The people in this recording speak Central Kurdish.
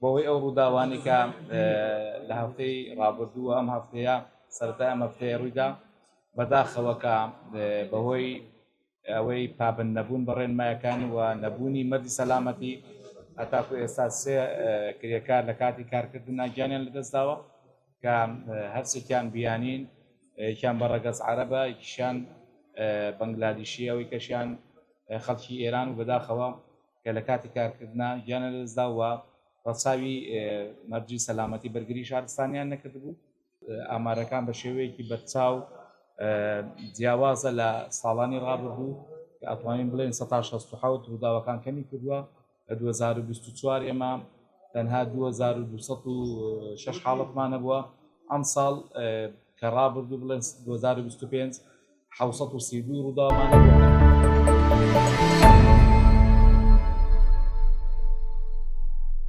بەهۆی ئەو ڕووداوانەی کە لە هەفتەی ڕابردوو و ئەم هەفتەیە سەرەتای ئەم هەفتەیە ڕوویدا بەداخەوە کە بەهۆی ئەوەی پابند نەبوون بە ڕێنمایەکان و نەبوونی مەرجی سەلامەتی هەتاکو ئێستا سێ کرێکار لە کاتی کارکردنا گیانیان لەدەستداوە کە هەرسێکیان بیانین یەکیان بە ڕەگەز عەرەبە یەکیشیان بەنگلادیشیە ئەوی کەشیان خەڵکی ئێران و بەداخەوە کە لە کاتی کارکردنا گیانیان لەدەستدا و ڕەچاوی مەرجی سەلامەتی بەرگری شارستانیان نەکردبوو. ئامارەکان بە شێوەیەکی بەرچاو جیاوازە لە ساڵانی ڕابردوو کە ئەتوانین بڵێن 67 ڕووداوەکان کەمی کردووە لە 2024 ئێمە تەنها 2206 حاڵەتمان هەبووە ئەمساڵ کە ڕابردوو بڵێن 2025 732 ڕووداومان هەبووە.